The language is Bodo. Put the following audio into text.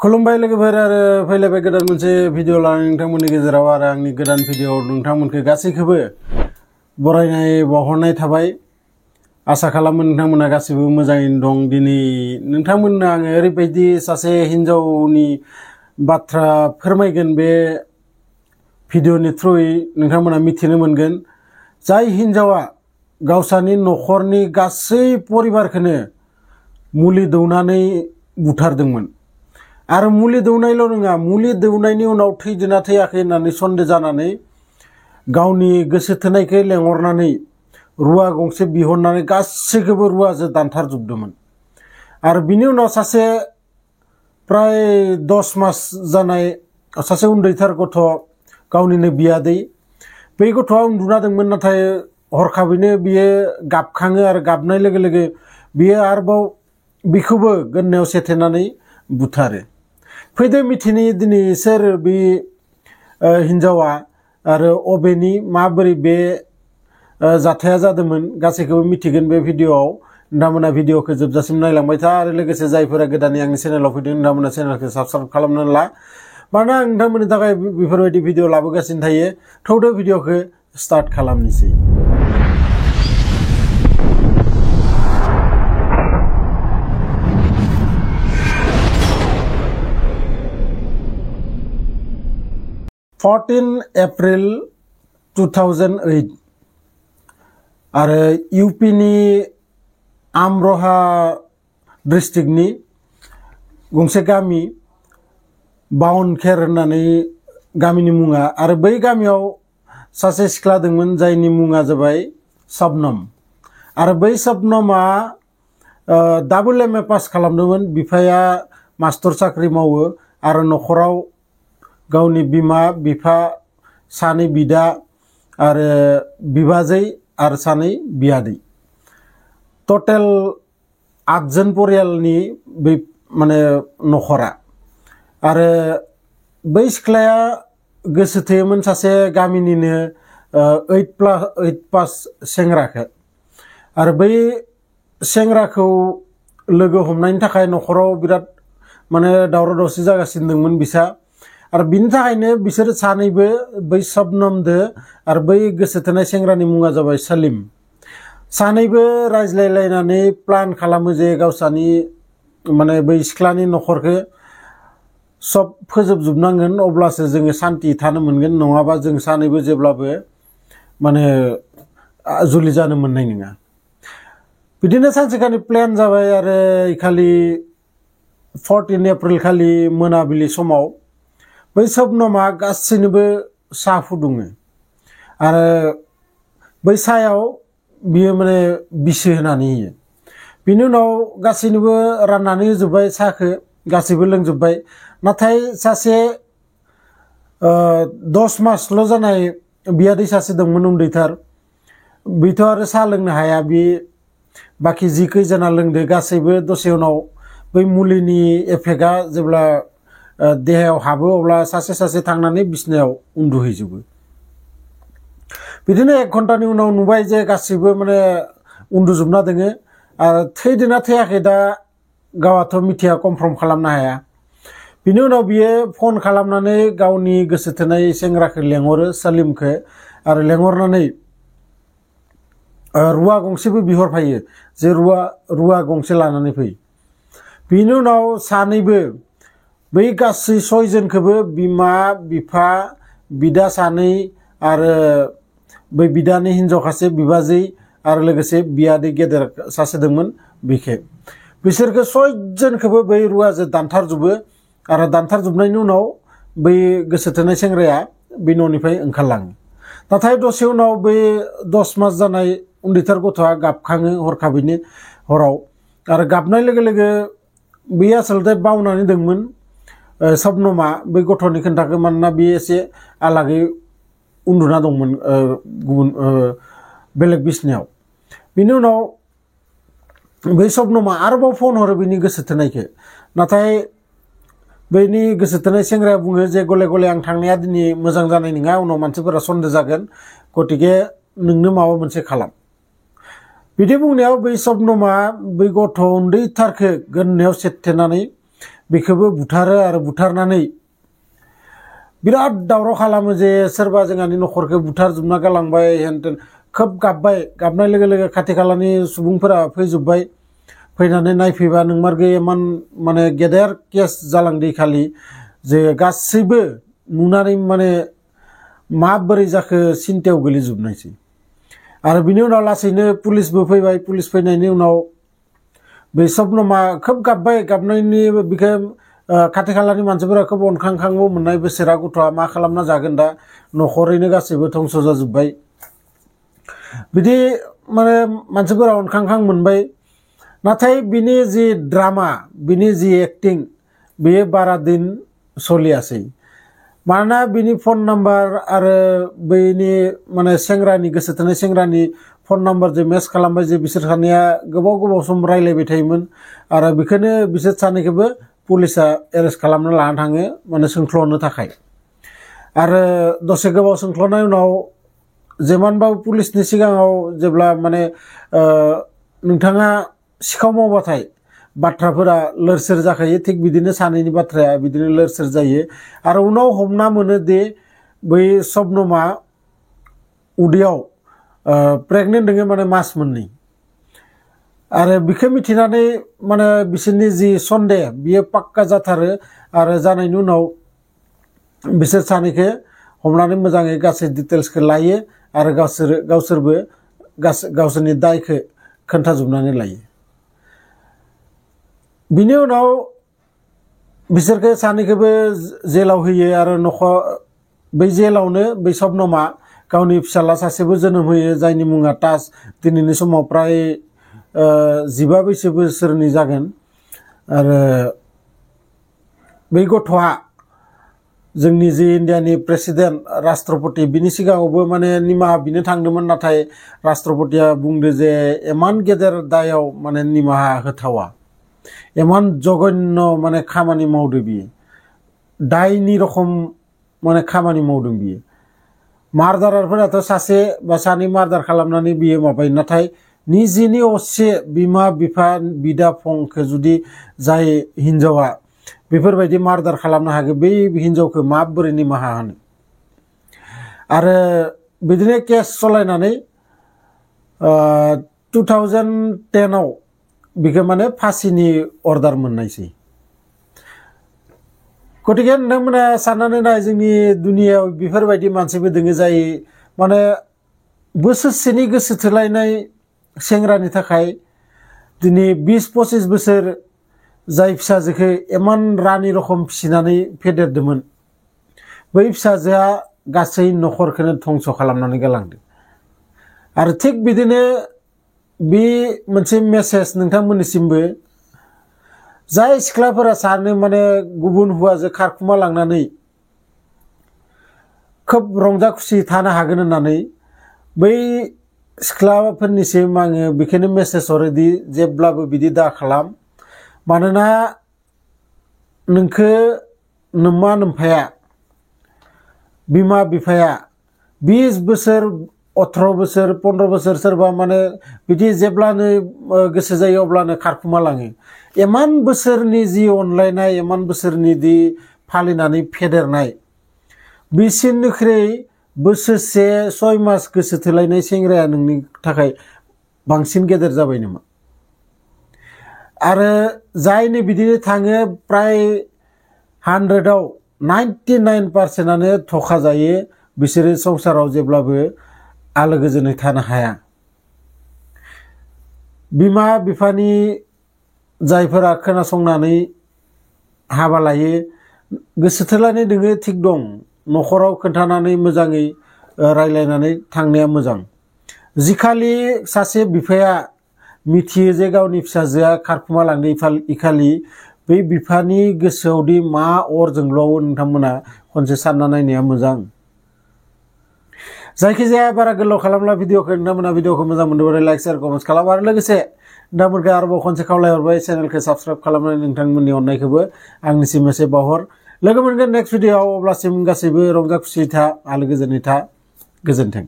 खुलुमबाय लोगोफोर आरो फैलायबाय गोदान मोनसे भिडिअ लानानै नोंथांमोननि गेजेराव आरो आंनि गोदान भिडिअ नोंथांमोनखौ गासैखौबो बरायनाय बावहरनाय थाबाय। आसा खालामो नोंथांमोना गासैबो मोजाङैनो दं। दिनै नोंथांमोननो आङो ओरैबायदि सासे हिन्जावनि बाथ्रा फोरमायगोन, बे भिडिअनि थ्रुयै नोंथांमोना मिथिनो मोनगोन। जाय हिन्जावा गावसानि नखरनि गासै परिबारखौनो मुलि दौनानै बुथारदोंमोन आरो मुलि दौनायल' नङा, मुलि दौनायनि उनाव थैदोना थैयाखै होननानै सन्देह जानानै गावनि गोसो थोनायखौ लेंहरनानै रुवा गंसे बिहरनानै गासैखौबो रुवाजों दानथारजोबदोंमोन। आरो बिनि उनाव सासे प्राय 10 मास जानाय सासे उन्दैथार गथ', गावनिनो बियादै, बै गथ'आ उन्दुना दंमोन, नाथाय हरखाबैनो बियो गाबखाङो आरो गाबनाय लोगो लोगो बियो आरोबाव बिखौबो गोदनायाव सेथेनानै बुथारो। फैदो मिथिनि दिनै सोर बे हिन्जावा आरो अबेनि माबोरै बे जाथाया जादोंमोन, गासैखौबो मिथिगोन बे भिडिअआव। नोंथांमोना भिडिअखौ जोबजासिम नायलांबाय था आरो लोगोसे जायफोरा गोदानै आंनि चेनेलाव फैदों नोंथांमोना चेनेलखौ साबस्क्राइब खालामनानै ला, मानोना आं नोंथांमोननि थाखाय बेफोरबायदि भिडिअ लाबोगासिनो थायो। थौदो भिडिअखौ स्टार्ट खालामनोसै। 14 एप्रिल 2008 आरो इउपिनि आमरहा डिस्ट्रिक्टनि गंसे गामि, बाउनखेर होननानै गामिनि मुङा। आरो बै गामियाव सासे सिख्ला दंमोन जायनि मुङा जाबाय शबनम। आरो बै शबनमा डाबल एम ए पास खालामदोंमोन। बिफाया मास्टर साख्रि मावो आरो नखराव गावनि बिमा बिफा, सानै बिदा आरो बिबाजै आरो सानै बियादै, टटेल 8 जन परियालनि बै नखरा। आरो बै सिख्लाया गोसो थोयोमोन सासे गामिनिनो 8 पास सेंग्राखौ। आरो बै सेंग्राखौ लोगो हमनायनि थाखाय नखराव बिराद दावराव दावसि जागासिनो दंमोन बिसा। आरो बिनि थाखायनो बिसोर सानैबो, बै शबनमदो आरो बै गोसो थोनाय सेंग्रानि मुङा जाबाय सलिम, सानैबो रायज्लायलायनानै प्लान खालामो जे गावसानि बै सिख्लानि नखरखौ सब फोजोबजोबनांगोन, अब्लासो जोङो सान्थि थानो मोनगोन, नङाबा जों सानैबो जेब्लाबो जुलि जानो मोननाय नङा। बिदिनो सानसेखालि प्लेन जाबाय आरो खालि 14 एप्रिल खालि मोनाबिलि समाव बै शबनमा गासैनोबो साहा फुदुङो आरो बै सायाव बियो बिसि होनानै होयो। बिनि उनाव गासैनोबो राननानै होजोब्बाय साहाखौ, गासैबो लोंजोब्बाय। नाथाय सासे 10 मासल' जानाय बियादै सासे दंमोन, उन्दैथार। बेथ' आरो साहा लोंनो हाया। बे बाखि जि खैजना लोंदो गासैबो दसे उनाव बै मुलिनि एफेक्टआ जेब्ला देहायाव हाबो अब्ला सासे सासे थांनानै बिसनायाव उन्दुहैजोबो। बिदिनो 1 घन्टानि उनाव नुबाय जे गासैबो उन्दुजोबना दोङो आरो थैदोना थैयाखै दा गावआथ' मिथिया, कनफार्म खालामनो हाया। बिनि उनाव बियो फन खालामनानै गावनि गोसो थोनाय सेंग्राखौ लेंहरो, सलिमखौ, आरो लेंहरनानै रुवा गंसेबो बिहरफायो जे रुवा गंसे लानानै फै। बिनि उनाव सानैबो बै गासै 6 जनखौबो बिमा बिफा, बिदा सानै आरो बै बिदानि हिनजाव सासे, बिबाजै आरो लोगोसे बियादै गेदेर सासे दंमोन, बिसोरखौ 6 जनखौबो बै रुवाजों दानथारजोबो। आरो दानथारजोबनायनि उनाव बै गोसो थोनाय सेंग्राया बे न'निफ्राय ओंखारलाङो। नाथाय दसे उनाव बै 10 मास जानाय उन्दैथार गथ'आ गाबखाङो हरखाबैनो हराव। आरो गाबनाय लोगो लोगो बे आसलथे बावनानै दंमोन शबनमा बै गथ'नि खोन्थाखौ, मानोना बे एसे आलागै उन्दुना दंमोन गुबुन बेलेग बिसनायाव। बिनि उनाव बै शबनमा आरोबाव फन हरो बिनि गोसो थोनायखौ। नाथाय बैनि गोसो थोनाय सेंग्राया बुङो जे गले गले आं थांनाया दिनै मोजां जानाय नङा, उनाव मानसिफोरा सन्देह जागोन, गतिके नोंनो माबा मोनसे खालाम। बिदि बुंनायाव बै शबनमा बै गथ' उन्दैथारखौ गोदनायाव सेथेनानै बेखौबो बुथारो आरो बुथारनानै बिराद दावराव खालामो जे सोरबा जोंहानि न'खरखौ बुथारजोबना गालांबाय हेनतेन खोब गाबबाय गाबनाय लोगो लोगो खाथि खालानि सुबुंफोरा फैजोबबाय फैनानै नायफैबा नोंमारगै इमान माने गेदेर केस जालांदों खालि जे गासैबो नुनानै माने माबोरै जाखो सिन्तायाव गोलैजोबनायसै आरो बिनि उनाव लासैनो पुलिसबो फैबाय पुलिस फैनायनि उनाव बे सपनमा खोब गाबबाय गाबनायनि बिखौ खाथि खालानि मानसिफोरा खोब अनखांखांबो मोननाय बोसोरा गथ'आ मा खालामना जागोन दा न'खरैनो गासैबो धंस जाजोब्बाय बिदि माने मानसिफोरा अनखांखां मोनबाय नाथाय बिनि जि ड्रामा बिनि जि एक्टिं बेयो बारा दिन सलियासै मानोना बिनि फन नाम्बार आरो बैनि माने सेंग्रानि गोसो थोनाय सेंग्रानि फन नाम्बार जे मेच खालामबाय जे बिसोर सानैया गोबाव गोबाव सम रायलायबाय थायोमोन आरो बेखौनो बिसोर सानैखौबो पुलिसा एरेस्ट खालामना लाना थाङो माने सोंख्ल'नो थाखाय आरो दसे गोबाव सोंख्ल'नाय उनाव जेमानबाबो पुलिसनि सिगाङाव जेब्ला माने नोंथाङा सिखाव मावबाथाय बाथ्राफोरा लोरसोर जाखायो थिग बिदिनो सानैनि बाथ्राया बिदिनो लोरसोर जायो आरो उनाव हमना मोनो दि बै सबनमा उदैयाव प्रेगनेन्ट दङ माने मास मोननै आरो बिखौ मिथिनानै माने बिसोरनि जि सन्देह बियो पाक्का जाथारो आरो जानायनि उनाव बिसोर सानैखौ हमनानै मोजाङै गासै डिटेल्सखौ लायो आरो गावसोरबो गावसोरनि दायखौ खोन्थाजोबनानै लायो बिनि उनाव बिसोरखौ सानैखौबो जेलाव होयो आरो न'खर बै जेलावनो बै सबनमा गावनि फिसाला सासेबो जोनोम होयो जायनि मुङा ताज दिनैनि समाव प्राय 15 बोसोरनि जागोन आरो बै गथ'आ जोंनि जि इन्डियानि प्रेसिडेन्ट राष्ट्रपति बिनि सिगाङावबो माने निमाहा बिनो थांदोंमोन नाथाय राष्ट्रपतिया बुंदो जे इमान गेदेर दायाव माने निमाहा होथावा इमान जघन्य माने खामानि मावदो बियो दायनि रखम माने खामानि मावदों बियो मार्डारारफोराथ' सासे बा सानै मार्डार खालामनानै बियो माबायो नाथाय निजिनि असे बिमा बिफा बिदा फंखौ जुदि जाय हिनजावा बेफोरबायदि मार्डार खालामनो हागौ बै हिनजावखौ माबोरै निमाहा होनो आरो बिदिनो केस सालायनानै 2010 आव बिखौ माने फासिनि अर्डार मोननायसै गतिके नोंथांमोना साननानै नाय जोंनि दुनियायाव बेफोरबायदि मानसिबो दोङो जाय माने बोसोरसेनि गोसो थोलायनाय सेंग्रानि थाखाय दिनै 20-25 बोसोर जाय फिसाजोखौ इमान रानि रखम फिसिनानै फेदेरदोंमोन बै फिसाजोआ गासै न'खरखौनो धंस खालामनानै गालांदों आरो थिग बिदिनो बे मोनसे मेसेज नोंथांमोननिसिमबो जाय सिख्लाफोरा सानो माने गुबुन हौवाजों खारखुमा लांनानै खोब रंजा खुसि थानो हागोन होननानै बै सिख्लाफोरनिसिम आङो बेखौनो मेसेज हरोदि जेब्लाबो बिदि दा खालाम मानोना नोंखौ नोमा नोम्फाया बिमा बिफाया 20 बोसोर 18 बोसोर 15 बोसोर सोरबा माने बिदि जेब्लानो गोसो जायो अब्लानो खारखुमा लाङो इमान बोसोरनि जि अनलायनाय इमान बोसोरनि दि फालिनानै फेदेरनाय बिसिनिख्रुइ बोसोरसे 6 मास गोसो थोलायनाय सेंग्राया नोंनि थाखाय बांसिन गेदेर जाबाय नामा आरो जायनो बिदिनो थाङो प्राय 100आव 99%आनो धोखा जायो बिसोरो संसाराव जेब्लाबो आलो गोजोनै थानो हाया बिमा बिफानि जायफोरा खोनासंनानै हाबा लायो गोसो थोलायनाय दोङो थिग दं न'खराव खोन्थानानै मोजाङै रायलायनानै थांनाया मोजां जिखालि सासे बिफाया मिथियो जे गावनि फिसाजोआ खारखुमा लांदों इखालि बै बिफानि गोसोआवदि मा अर जोंब्लावो नोंथांमोना खनसे सानना नायनाया मोजां जायखिजाया बारा गोलाव खालामला भिडिअखौ नोंथांमोना भिडिअखौ मोजां मोनदोंबा लाइक शेयार कमेन्ट खालाम आरो लोगोसे नोंथांमोनखौ आरोबाव खनसे खावलायहरबाय चेनेलखौ साबस्क्राइब खालामनानै नोंथांमोननि अननायखौबो आंनिसिम एसे बावहर लोगो मोनगोन नेक्स्ट भिडिअआव अब्लासिम गासैबो रंजा खुसि था आलो गोजोनै था गोजोन्थों।